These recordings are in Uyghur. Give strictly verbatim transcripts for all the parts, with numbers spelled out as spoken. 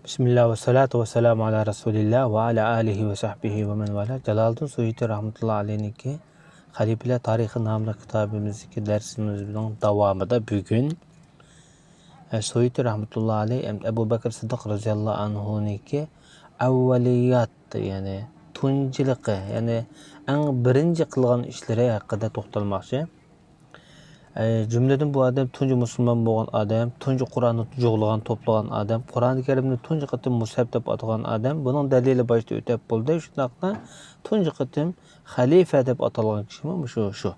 بىسمىللا ۋەسسالاتۇ ۋەسسالامۇ ئالا رەسۇلىللا ۋە ئالا ئالىھى ۋە سەھبىھى ۋە مەن ۋالا. جالالىدىن سۇيۇتى رەھمەتۇللا ئەلەيھنىڭكى خەلىپىلەر تارىخى ناملىق كىتابىمىزدىكى دەرسىمىزنىڭ داۋامىدا بۈگۈن، ئە، سۇيۇتى رەھمەتۇللا ئەلەيھ ئەبۇ بەكرى سىددىق رەزىياللا ئەنھۇنىڭكى ئەۋۋەلىيات، يەنى تۇنجىلىقى، يەنى ئەڭ بىرىنچى قىلغان ئىشلىرى ھەققىدە توختالماقچى. ئە، جۈملىدىن بۇ ئادەم تۇنجى مۇسۇلمان بولغان ئادەم، تۇنجى قۇرئاننى جۇغلىغان، توپلىغان ئادەم، قۇرئانى كەرىمنى تۇنجى قېتىم مۇسھەپ دەپ ئاتىغان ئادەم. بۇنىڭ دەلىلى باشتا ئۆتەپ بولدى. شۇنداقلا تۇنجى قېتىم خەلىپە دەپ ئاتالغان كىشىمۇ مۇشۇ، شۇ.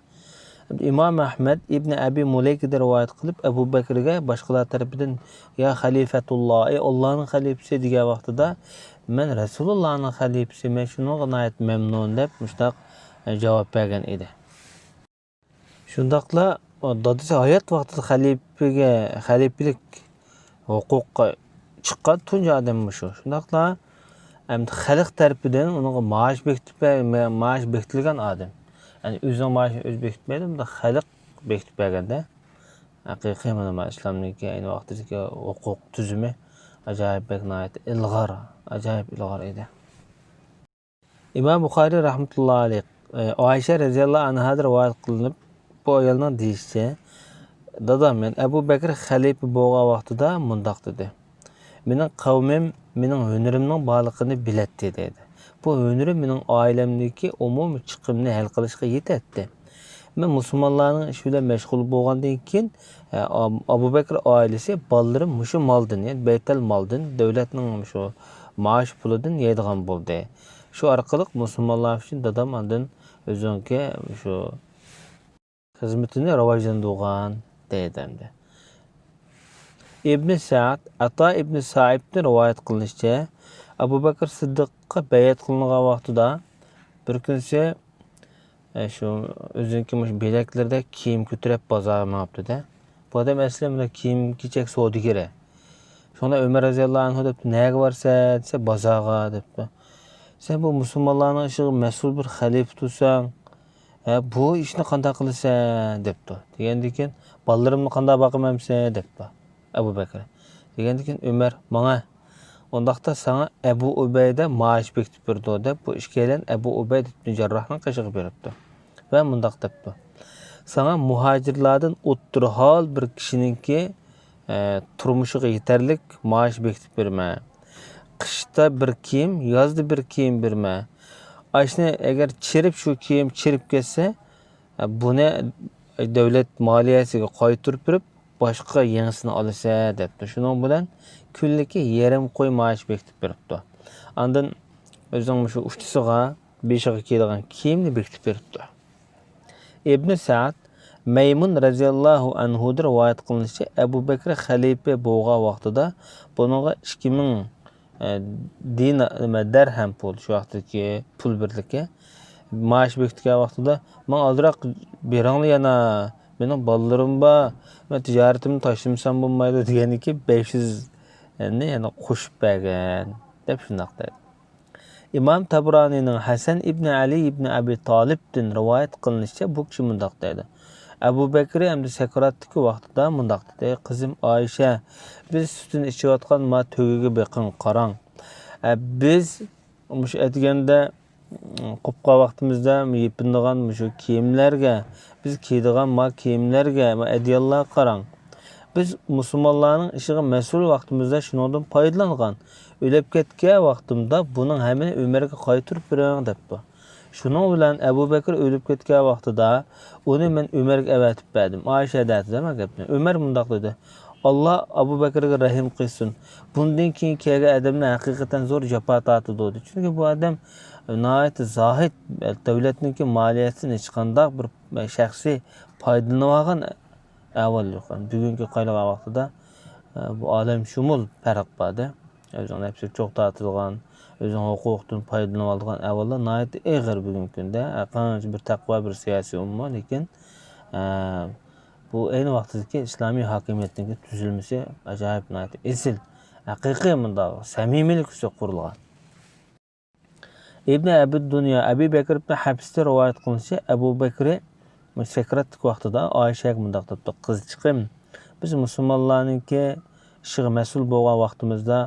ئىمام ئەھمەد ئىبنى ئەبى مۇلەيكىدىن رىۋايەت قىلىپ، ئەبۇ بەكرىگە باشقىلار تەرىپىدىن، يا خەلىفەتۇللا، ئەي ئاللانىڭ خەلىپىسى دېگەن ۋاقتىدا، مەن رەسۇلۇللانىڭ خەلىپىسى، مەن شۇنىڭغا ناھايىتى مەمنۇن دەپ مۇشۇنداق، ئە، جاۋاب بەرگەن ئىدى. شۇنداقلا دادىسى ھايات ۋاقتىدا خەلىپىگە، خەلىپىلىك ھوقۇققا چىققان تۇنجى ئادەم مۇشۇ. شۇنداقلا ئەمدى خەلق تەرىپىدىن ئۇنىڭغا مائاش بېكىتىپ بەر-، مائاش بېكىتىلگەن ئادەم. يەنى ئۆزىنىڭ مائاشىنى ئۆزى بېكىتمەيدۇ، بۇنداق خەلق بېكىتىپ بەرگەندە، ھەقىقىي مانا، مانا ئىسلامنىڭكى ئەينى ۋاقتىدىكى ھوقۇق تۈزۈمى ئاجايىپ بەك ناھايىتى ئىلغار، ئاجايىپ ئىلغار ئىدى. ئىمام بۇخارىي رەھمەتۇللا ئەلەيھ، ئە، ئائىشە رەزىياللا ئەنھادىن رىۋايەت قىلىنىپ، بۇ ئايالنىڭ دېيىشىچە، دادام، يەنى ئەبۇ بەكرى خەلىپە بولغان ۋاقتىدا مۇنداق دېدى: مېنىڭ قەۋمىم مېنىڭ ھۈنىرىمنىڭ بارلىقىنى بىلەتتى، دېدى. بۇ ھۈنىرىم مېنىڭ ئائىلەمدىكى ئومۇمىي چىقىمنى ھەل قىلىشقا يېتەتتى. مەن مۇسۇلمانلارنىڭ ئىشى بىلەن مەشغۇل بولغاندىن كېيىن، ئە، ئاب-، ئەبۇ بەكرى ئائىلىسى، بالىلىرىم مۇشۇ مالدىن، يەنى بەيتەل مالدىن، دۆلەتنىڭ مۇشۇ مائاش پۇلىدىن يەيدىغان بولدى. شۇ ئارقىلىق مۇسۇلمانلار ئۈچۈن دادام ئاندىن ئۆزىنىڭكى شۇ خىزمىتىنى راۋاجلاندۇرغان، دەيدۇ ئەمدى. ئىبنى سەئد، ئاتا ئىبنى سائىبتىن رىۋايەت قىلىنىشىچە، ئەبۇ بەكرى سىددىققا بەيئەت قىلىنغان ۋاقتىدا بىر كۈنسى، ئە، شۇ ئۆزىنىڭكى مۇشۇ بىلەكلىرىدە كىيىم كۆتۈرۈپ بازارغا مېڭىپتۇ-دە. بۇ ئادەم ئەسلى مۇنداق كىيىم-كېچەك سودىگىرى. شۇڭا ئۆمەر رەزىياللاھۇ ئەنھۇ دەپتۇ، نەگە بارىسەن دېسە، بازارغا دەپتۇ. سەن بۇ مۇسۇلمانلارنىڭ ئىشىغا مەسئۇل بىر خەلىپە تۇرساڭ، ھە، بۇ ئىشنى قانداق قىلىسەن دەپتۇ. دېگەندىن كېيىن، بالىلىرىمنى قانداق باقىمەن دېسە دەپتۇ ئەبۇ بەكرى. دېگەندىن كېيىن ئۆمەر، ماڭە، ئۇنداقتا ساڭا ئەبۇ ئۇبەيدە مائاش بېكىتىپ بېرىدۇ دەپ، بۇ ئىككىيلەن ئەبۇ ئۇبەيدە ئىبنى جەرراھنىڭ قېشىغا بېرىپتۇ ۋە مۇنداق دەپتۇ، ساڭا مۇھاجىرلاردىن ئوتتۇرىھال بىر كىشىنىڭكى، ئە، تۇرمۇشىغا يېتەرلىك مائاش بېكىتىپ بېرىمەن. قىشتا بىر كىيىم، يازدا بىر كىيىم بېرىمەن. ئاشۇنى ئەگەر چىرىپ، شۇ كىيىم چىرىپ كەتسە، ئە، بۇنى دۆلەت مالىيەسىگە قايتۇرۇپ بېرىپ، باشقا يېڭىسىنى ئالىسەن دەپتۇ. شۇنىڭ بىلەن كۈنلۈكى يېرىم قوي مائاش بېكىتىپ بېرىپتۇ. ئاندىن ئۆزىنىڭ مۇشۇ ئۇچىسىغا، بېشىغا كىيىدىغان كىيىمنى بېكىتىپ بېرىپتۇ. ئىبنى سەئد، مەيمۇن رەزىياللاھۇ ئەنھۇدىن رىۋايەت قىلىنىشىچە، ئەبۇ بەكرى خەلىپە بولغان ۋاقتىدا بۇنىڭغا ئىككى مىڭ ئە، دىنا-، نېمە، دەرھەم پۇل، شۇ ۋاقىتتىكى پۇل بىرلىكى. مائاش بېكىتكەن ۋاقتىدا، ماڭا ئازراق بېرىڭلار يەنە، مېنىڭ بالىلىرىم بار، مەن تىجارىتىمنى تاشلىمىسام بولمايدۇ دېگەندىكى بەش يۈزنى يەنە قوشۇپ بەرگەن، دەپ شۇنداق دەيدۇ. ئىمام تەبرانىنىڭ ھەسەن ئىبنى ئەلى ئىبنى ئەبى تالىپتىن رىۋايەت قىلىنىشىچە، بۇ كىشى مۇنداق دەيدۇ. ئەبۇ بەكرى ئەمدى سەكراتتىكى ۋاقتىدا مۇنداق دېدى، قىزىم ئائىشە، بىز سۈتىنى ئىچىۋاتقان ما تۆگىگە بېقىڭ، قاراڭ. ئە، بىز مۇشۇ ئەتىگەندە، م، قوپقان ۋاقتىمىزدا يېپىنىدىغان مۇشۇ كىيىملەرگە، بىز كىيىدىغان ما كىيىملەرگە، ما ئەدىياللارغا قاراڭ. بىز مۇسۇلمانلارنىڭ ئىشىغا مەسئۇل ۋاقتىمىزدا شۇنىڭدىن پايدىلانغان. ئۆلۈپ كەتكەن ۋاقتىمدا بۇنىڭ ھەممىنى ئۆمەرگە قايتۇرۇپ بېرىڭ، دەپتۇ. شۇنىڭ بىلەن ئەبۇ بەكرى ئۆلۈپ كەتكەن ۋاقتىدا، ئۇنى مەن ئۆمەرگە ئەۋەتىپ بەردىم. ئائىشە دەتتى دە مانا گەپنى. ئۆمەر مۇنداق دېدى، ئاللا ئەبۇ بەكرىگە رەھىم قىلسۇن. بۇندىن كېيىن كەلگەن ئادەملەر ھەقىقەتەن زور جاپا تارتىدۇ، دېدى. چۈنكى بۇ ئادەم ناھايىتى زاھىد، دۆلەتنىڭكى مالىيەسىدىن ھېچقانداق بىر شەخسىي پايدىلىنىۋالغان ئەھۋال يوق. بۈگۈنكى قايلىغان ۋاقتىدا، ئە، بۇ ئالەمشۇمۇل پەرق بار-دە. ئۆزىنىڭ نەپسىگە چوغ تارتىدىغان، ئۆزىنىڭ ھوقۇقىدىن پايدىلىنىۋالىدىغان ئەھۋاللار ناھايىتى ئېغىر بۈگۈنكى كۈندە. ھەر قانچە بىر تەقۋا، بىر سىياسىي ئۇمۇر، لېكىن، ئە، بۇ ئەينى ۋاقتىدىكى ئىسلامىي ھاكىمىيەتنىڭكى تۈزۈلمىسى ئاجايىپ ناھايىتى ئېسىل، ھەقىقىي مۇنداق سەمىمىيلىك ئۈستىگە قۇرۇلغان. ئىبنى ئەبىددۇنيا، ئەبى بەكرى ئىبنى ھەپستىن رىۋايەت قىلىنىشىچە، ئەبۇ بەكرى سەكراتلىق ۋاقتىدا ئائىشەگە مۇنداق دەپتۇ، قىزچىقىم، بىز مۇسۇلمانلارنىڭكى ئىشىغا مەسئۇل بولغان ۋاقتىمىزدا،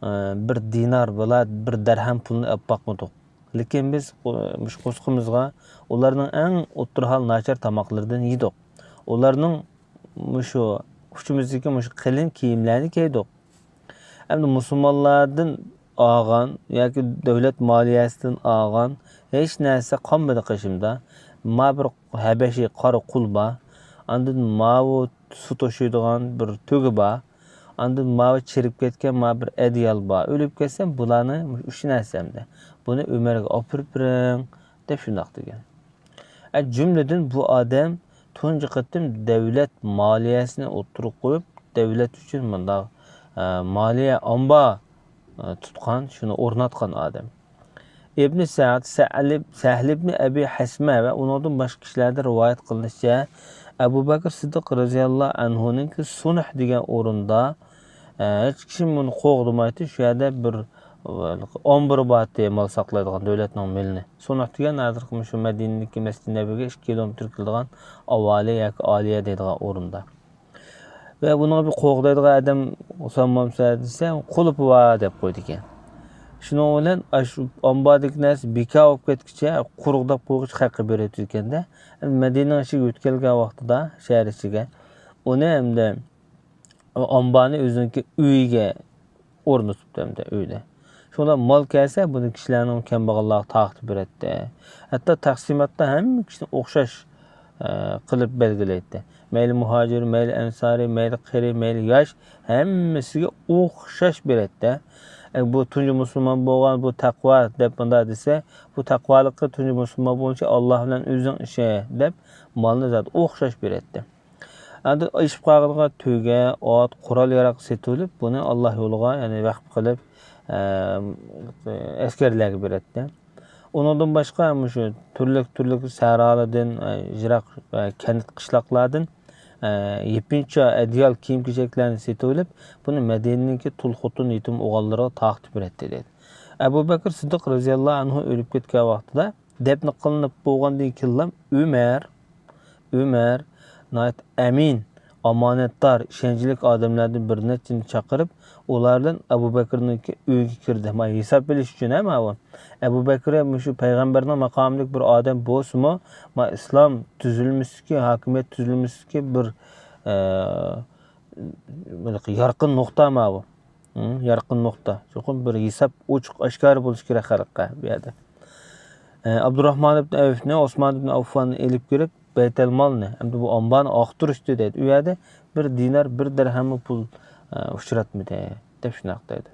ئە، بىر دىنار بىلا بىر دەرھەم پۇلنى ئېلىپ باقمىدۇق. لېكىن بىز، ئۇ، مۇشۇ قورسىقىمىزغا ئۇلارنىڭ ئەڭ ئوتتۇرا ھال ناچار تاماقلىرىدىن يېدۇق. ئۇلارنىڭ مۇشۇ ئۇچىمىزدىكى مۇشۇ قېلىن كىيىملەرنى كىيدۇق. ئەمدى مۇسۇلمانلاردىن ئالغان ياكى دۆلەت مالىيەسىدىن ئالغان ھېچ نەرسە قالمىدى قېشىمدا. ما بىر ھەبەشىي قارا قۇل بار. ئاندىن ماۋۇ سۇ توشۇيدىغان بىر تۆگە بار. ئاندىن ماۋۇ چىرىپ كەتكەن ما بىر ئەدىيال بار. ئۆلۈپ كەتسەم، بۇلارنى ئۈچ نەرسەمدە. بۇنى ئۆمەرگە ئاپىرىپ بېرىڭ، دەپ شۇنداق دېگەن. ئە، جۈملىدىن بۇ ئادەم تۇنجى قېتىم دۆلەت مالىيەسىنى ئوتتۇرىغا قويۇپ، دۆلەت ئۈچۈن مۇنداق، ئە، مالىيە ئامبار، ئە، تۇتقان، شۇنى ئورناتقان ئادەم. ئىبنى سەئد، سەئلىب، سەھل ئىبنى ئەبى ھەسمە ۋە ئۇنىڭدىن باشقا كىشىلەردىن رىۋايەت قىلىنىشىچە، ئەبۇ بەكىر سىددىق رەزىياللاھۇ ئەنھۇنىڭكى سۇنھ دېگەن ئورۇندا، ئە، ھېچ كىشى بۇنى قوغدىمايتتى. شۇ يەردە بىر، ئە، ئامبىرى بارتتى، مال ساقلايدىغان دۆلەتنىڭ مېلىنى. سۇنھ دېگەن ھازىرقى مۇشۇ مەدىنىدىكى مەسچىدى نەبىگە ئىككى كىلومېتىر كېلىدىغان ئاۋالى ياكى ئالىيە دەيدىغان ئورۇندا. ۋە بۇنىڭغا بىر قوغدايدىغان ئادەم ئۇسام بولمىسا دېسە، قۇلۇپى بار دەپ قويىدىكەن. شۇنىڭ بىلەن ئاشۇ ئامباردىكى نەرسە بىكار بولۇپ كەتكۈچە، قۇرۇقداپ قويغۇچە خەققە بېرىۋېتىدىكەن-دە. مەدىنىنىڭ ئىچىگە يۆتكەلگەن ۋاقتىدا، شەھەر ئىچىگە، ئۇنى ئەمدى ئامبارنى ئۆزىنىڭكى ئۆيىگە ئورنىتىپتۇ ئەمدى ئۆيدە. شۇڭا مال كەلسە، بۇنى كىشىلەرنىڭ كەمبەغەللەرگە تارقىتىپ بېرەتتى. ھەتتا تەقسىماتتا ھەممە كىشىنى ئوخشاش، ئە، قىلىپ بەلگىلەيتتى. مەيلى مۇھاجىر، مەيلى ئەنسارى، مەيلى قېرى، مەيلى ياش، ھەممىسىگە ئوخشاش بېرەتتى. ئە، بۇ تۇنجى مۇسۇلمان بولغان، بۇ تەقۋا دەپ مۇنداق دېسە، بۇ تەقۋالىقى تۇنجى مۇسۇلمان بولغىنىچە ئاللا بىلەن ئۆزۈڭ ئىشى دەپ مالنى زادى ئوخشاش بېرەتتى. ئاندىن ئېشىپ قالغىنىغا تۆگە، ئات، قورال-ياراغ سېتىۋېلىپ، بۇنى ئاللا يولىغا، يەنى ۋەقىپ قىلىپ، ئە، ئەسكەرلەرگە بېرەتتى. ئۇنىڭدىن باشقا، مۇشۇ تۈرلۈك-تۈرلۈك سەھرالاردىن، ئە، يىراق، ئە، كەنت، قىشلاقلاردىن، ئە، يېپىنچا، ئەدىيال كىيىم-كېچەكلەرنى سېتىۋېلىپ، بۇنى مەدىنىدىكى تۇل خوتۇن يېتىم ئوغۇللىرىغا تارقىتىپ بېرەتتى، دەيدۇ. ئەبۇ بەكىر سىددىق رەزىياللاھۇ ئەنھۇ ئۆلۈپ كەتكەن ۋاقتىدا، دەپنە قىلىنىپ بولغاندىن كېيىنلا ئۆمەر، ئۆمەر ناھايىتى ئەمىن، ئامانەتدار، ئىشەنچلىك ئادەملەردىن بىر نەچچىنى چاقىرىپ، ئۇلار بىلەن ئەبۇ بەكرىنىڭكى ئۆيىگە كىردى. ما ھېساب ئېلىش ئۈچۈن ھە ماۋۇ. ئەبۇ بەكرى مۇشۇ پەيغەمبەرنىڭ ماقامىدىكى بىر ئادەم بولسىمۇ، ما ئىسلام تۈزۈلمىسىدىكى، ھاكىمىيەت تۈزۈلمىسىدىكى بىر، ئە، يارقىن نۇقتا ماۋۇ. ھىم، يارقىن نۇقتا. چوقۇم بىر ھېساب ئوچۇق ئاشكارا بولۇشى كېرەك خەلققە بۇ يەردە. ئە، ئابدۇراخمان ئىبن ئەۋفنى، ئوسمان ئىبن ئەففاننى ئېلىپ كىرىپ، بەيتەلمالنى، ئەمدى بۇ ئامبارنى ئاختۇرۇشتى دەيدۇ. ئۇ يەردە بىر دىنار، بىر دىرھەممۇ پۇل، ئە، ئۇچراتمىدى، دەپ شۇنداق دەيدۇ.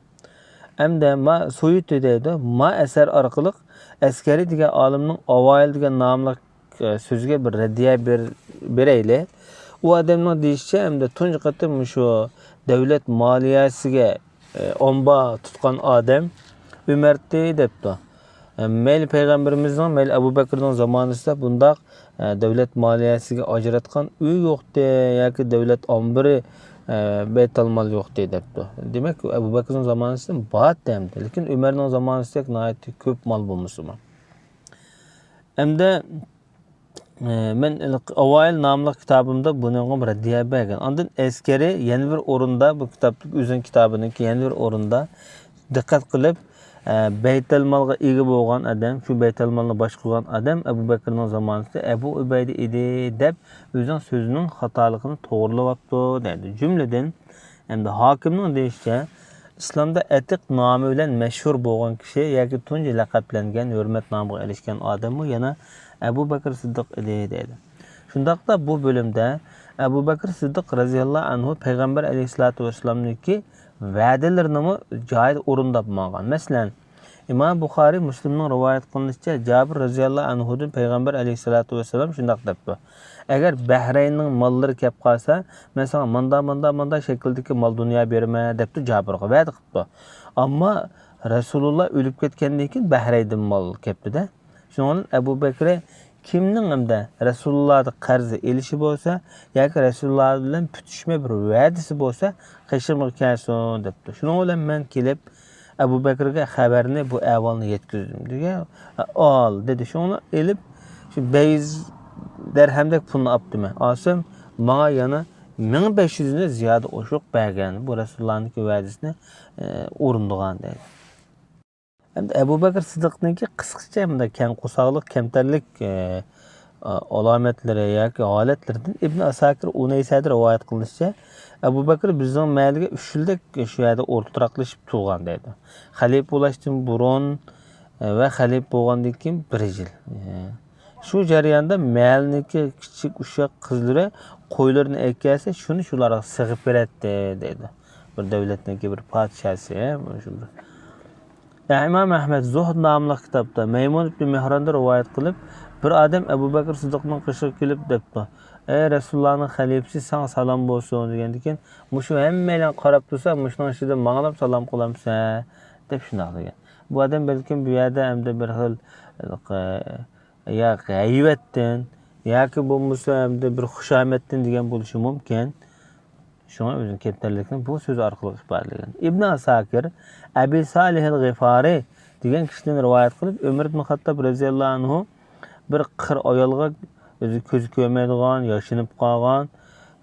ئەمدى ما سۇيۇتى دەيدۇ، ما ئەسەر ئارقىلىق ئەسكەرى دېگەن ئالىمنىڭ ئاۋائىل دېگەن ناملىق ئە، سۆزىگە بىر رەددىيە بېر-، بېرەيلى. ئۇ ئادەمنىڭ دېيىشىچە، ئەمدى تۇنجى قېتىم مۇشۇ دۆلەت مالىيەسىگە، ئە، ئامبار تۇتقان ئادەم ئۆمەرتى دەپتۇ. ئە، مەيلى پەيغەمبىرىمىزنىڭ، مەيلى ئەبۇ بەكرىنىڭ زامانىسىدا بۇنداق، ئە، دۆلەت مالىيەسىگە ئاجراتقان ئۆي يوقتى ياكى دۆلەت ئامبىرى، ئە، بەيتالمال يوقتى دەپتۇ. دېمەك، ئەبۇ بەكرىنىڭ زامانىسىدا بارتى ئەمدى. لېكىن ئۆمەرنىڭ زامانىسىدەك ناھايىتى كۆپ مال بولمىسىمۇ. ئەمدى، ئە، مەن ئاۋائىل ناملىق كىتابىمدا بۇنىڭغا رەددىيە بەرگەن. ئاندىن ئەسكەرى يەنە بىر ئورۇندا، بۇ كىتابتىكى ئۆزىنىڭ كىتابىنىڭكى يەنە بىر ئورۇندا دىققەت قىلىپ، ئە، بەيتەلمالغا ئىگە بولغان ئادەم، شۇ بەيتەلمالنى باشقۇرغان ئادەم ئەبۇ بەكرىنىڭ زامانىسىدا ئەبۇ ئۇبەيدە ئىدى، دەپ ئۆزىنىڭ سۆزىنىڭ خاتالىقىنى توغرىلاۋاپتۇ، دەيدۇ. جۈملىدىن، ئەمدى ھاكىمنىڭ دېيىشىچە، ئىسلامدا ئەتىق نامى بىلەن مەشھۇر بولغان كىشى ياكى تۇنجى لەقەپلەنگەن، ھۆرمەت نامىغا ئېرىشكەن ئادەممۇ يەنە ئەبۇ بەكرى سىددىق ئىدى، دەيدۇ. شۇنداقلا بۇ بۆلۈمدە ئەبۇ بەكرى سىددىق رەزىياللاھۇ ئەنھۇ پەيغەمبەر ئەلەيھىسسالاتۇ ۋەسسالامنىڭكى ۋەدىلىرىنىمۇ جايىدا ئورۇنداپ ماڭغان. مەسىلەن، ئىمام بۇخارىي، مۇسلىمنىڭ رىۋايەت قىلىنىشىچە، جابىر رەزىياللاھۇ ئەنھۇدىن پەيغەمبەر ئەلەيھىسسالاتۇ ۋەسسالام شۇنداق دەپتۇ: «ئەگەر بەھرەيننىڭ ماللىرى كەپ قالسا، مەن ساڭا ماندا، ماندا، ماندا شەكىلدىكى مال دۇنيا بېرىمەن» دەپتۇ، جابىرغا ۋەدە قىپتۇ. ئەمما رەسۇلۇللا ئۆلۈپ كەتكەندىن كېيىن بەھرەيندىن مال كەپتۇ-دە. شۇنىڭ بىلەن ئەبۇ بەكرى كىمنىڭ ئەمدى رەسۇلۇللادا قەرز ئېلىشى بولسا ياكى رەسۇلۇللا بىلەن پۈتۈشمە بىر ۋەدىسى بولسا، قېشىمغا كەلسۇن دەپتۇ. شۇنىڭ بىلەن مەن كېلىپ، ئەبۇ بەكرىگە خەۋەرنى، بۇ ئەھۋالنى يەتكۈزدۈم، دېگەن. ئال، دېدى. شۇڭا ئېلىپ، شۇ بەيز دەرھەمدەك پۇلنى ئاپتىمەن. ئالسام، ماڭا يەنە مىڭ بەش يۈزنى زىيادە ئوشۇق بەرگەن، بۇ رەسۇلۇللانىڭكى ۋەدىسىنى، ئە، ئورۇندىغان دەيدۇ. ئەمدى ئەبۇ بەكرى سىدىقنىڭكى قىسقىچە مۇنداق كەڭ قورساقلىق، كەمتەرلىك، ئە، ئە، ئالامەتلىرى ياكى ھالەتلىرىدىن ئىبن ئاساكىر ئۇنەيسەدە رىۋايەت قىلىنىشىچە، ئەبۇ بەكرى بىزنىڭ مەھەللىگە ئۈچ يىلدەك شۇ يەردە ئولتۇراقلىشىپ تۇرغان دەيدۇ. خەلىپە بولۇشتىن بۇرۇن، ئە، ۋە خەلىپە بولغاندىن كېيىن بىر يىل. ئە، شۇ جەرياندا مەھەللىنىڭكى كىچىك ئۇششاق قىزلىرى قويلىرىنى ئەكەلسە، شۇنى شۇلارغا سېغىپ بېرەتتى، دەيدۇ. بىر دۆلەتنىڭكى بىر پادىشاسى، مۇشۇ بىر. ئىمام ئەھمەد زۇھد ناملىق كىتابتا مەيمۇن ئىبن مېھراندا رىۋايەت قىلىپ، بىر ئادەم ئەبۇ بەكرى سىدىقنىڭ قېشىغا كېلىپ دەپتۇ، ئەي رەسۇلۇللانىڭ خەلىپىسى، ساڭا سالام بولسۇن، دېگەندىكىن، مۇشۇ ھەممەيلەن قاراپ تۇرسا، مۇشۇنىڭ ئىچىدە ماڭىلام سالام قىلامسەن، دەپ شۇنداق دېگەن. بۇ ئادەم بەلكىم بۇ يەردە ئەمدى بىر خىل، يا غەيۋەتتىن ياكى بولمىسا ئەمدى بىر خۇشامەتتىن دېگەن بولۇشى مۇمكىن. شۇڭا ئۆزىنىڭ كەمتەرلىكىنى بۇ سۆز ئارقىلىق ئىپادىلىگەن. ئىبن ئاساكىر ئەبى سالىھىل غىفارى دېگەن كىشىدىن رىۋايەت قىلىپ، ئۆمەر ئىبن خاتتاب رەزىياللاھۇ ئەنھۇ بىر قىر ئايالغا، ئۆزى كۆزى كۆرمەيدىغان، ياشىنىپ قالغان،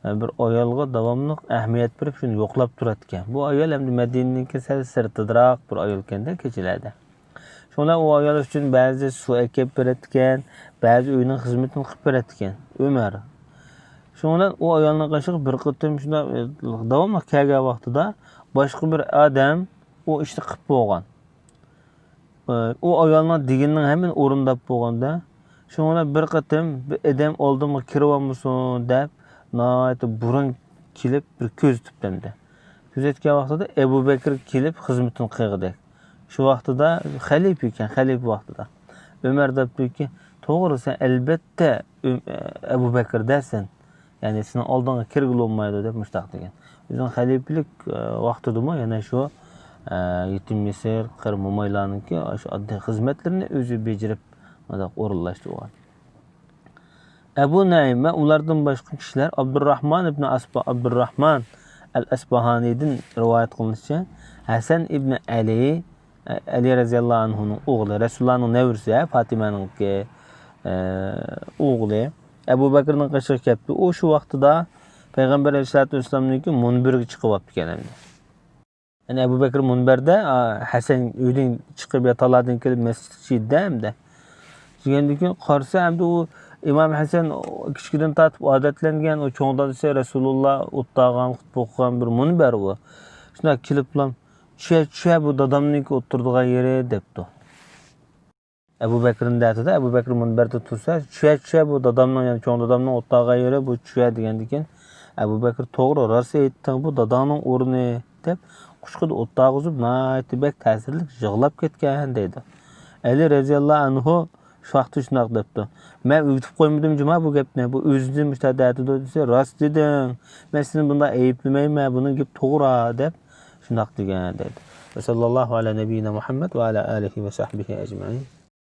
بىر ئايالغا داۋاملىق ئەھمىيەت بېرىپ، شۇنى يوقلاپ تۇراتتىكەن. بۇ ئايال ئەمدى مەدىنىنىڭكى سەل سىرتىدىراق بىر ئايال ئىكەندە، كېچىلەردە. شۇڭا ئۇ ئايال ئۈچۈن بەزى سۇ ئەكەپ بېرەتتىكەن، بەزى ئۆينىڭ خىزمىتىنى قىلىپ بېرەتتىكەن ئۆمەر. شۇنىڭ بىلەن ئۇ ئايالنىڭ قېشىغا بىر قېتىم شۇنداق، ئە، داۋاملىق كەلگەن ۋاقتىدا باشقا بىر ئادەم ئۇ ئىشنى قىلىپ بولغان. ئە، ئۇ ئايالنىڭ دېگىنىنىڭ ھەممىنى ئورۇنداپ بولغاندا، شۇنىڭ بىلەن بىر قېتىم بىر ئادەم ئالدىمغا كىرىۋالمىسۇن دەپ، ناھايىتى بۇرۇن كېلىپ بىر كۆزىتىپتىمدى. كۆزەتكەن ۋاقتىدا ئەبۇ بەكرى كېلىپ خىزمىتىنى قىلغۇدەك. شۇ ۋاقتىدا خەلىپە ئىكەن، خەلىپە ۋاقتىدا. ئۆمەر دەپتۇكى، توغرا، سەن ئەلبەتتە ئۆم-، ئەبۇ بەكرىدە سەن. يەنى سېنىڭ ئالدىڭغا كىرگىلى بولمايدۇ دەپ مۇشتاق دېگەن. ئۆزىنىڭ خەلىپىلىك، ئە، ۋاقتىدىمۇ يەنە شۇ، ئە، يېتىم يېسىر، قېرى مومايلارنىڭكى ئاشۇ ئاددىي خىزمەتلىرىنى ئۆزى بېجىرىپ، مۇنداق ئورۇنلاشتۇرغان. ئەبۇ نەئىم ۋە ئۇلاردىن باشقا كىشىلەر ئابدۇرراھمان ئىبن ئەسپا-، ئابدۇرراھمان ئەل ئەسپاھانىدىن رىۋايەت قىلىنىشىچە، ھەسەن ئىبن ئەلى، ئەلى رەزىياللاھۇ ئەنھۇنىڭ ئوغلى، رەسۇلۇللانىڭ نەۋرىسى، پاتىمەنىڭكى، ئە، ئوغلى ئەبۇ بەكرىنىڭ قېشىغا كەپتۇ. ئۇ شۇ ۋاقتىدا پەيغەمبەر ئەلەيھىسسالاتۇ ۋەسسالامنىڭكى مۇنبىرىگە چىقىۋاپتىكەن ئەمدى. يەنى ئەبۇ بەكرى مۇنبەردە، ئا، ھەسەن ئۆيدىن چىقىپ ياتاقلاردىن كېلىپ مەسچىتكە چىقتى ئەمدى. كىرگەندىن كېيىن قارىسا، ئەمدى ئۇ ئىمام ھەسەن كىچىكىدىن تارتىپ ئادەتلەنگەن، ئۇ چوڭ دادىسى رەسۇلۇللا ئولتۇرغان، خۇتبە ئوقۇغان بىر مۇنبەر ئۇ. شۇنداق كېلىپلا، چۈشە، چۈشە، بۇ دادامنىڭكى ئولتۇرىدىغان يېرى، دەپتۇ. ئەبۇ بەكرىنى دەتىدۇ، ئەبۇ بەكرى مۇنبەردە تۇرسا، چۈشە، چۈشە، بۇ دادامنىڭ، يەنى چوڭ دادامنىڭ ئولتۇرغان يېرى، بۇ چۈشە، دېگەندىكىن، ئەبۇ بەكرى، توغرا، راست ئېيتتىڭ، بۇ داداڭنىڭ ئورنى، دەپ، قۇچىقىدا ئولتۇرغۇزۇپ، ناھايىتى بەك تەسىرلىك يىغلاپ كەتكەن، دەيدۇ. ئەلى رەزىياللاھۇ ئەنھۇ شۇ ۋاقىتتا شۇنداق دەپتۇ، مەن ئۆگىتىپ قويمىدىم جۇما بۇ گەپنى، بۇ ئۆزىدىن مۇشۇنداق دەتىدۇ دېسە، راست دېدىڭ، مەن سېنى بۇنداق ئەيىبلىمەيمەن، بۇنىڭ گېپى توغرا، دەپ شۇنداق دېگەن، دەيدۇ. ۋە ساللاللاھۇ ئەلا نەبىييىنا مۇھەممەد ۋە ئەلا ئالىھى ۋە سەھبىھى ئەجمەئىن.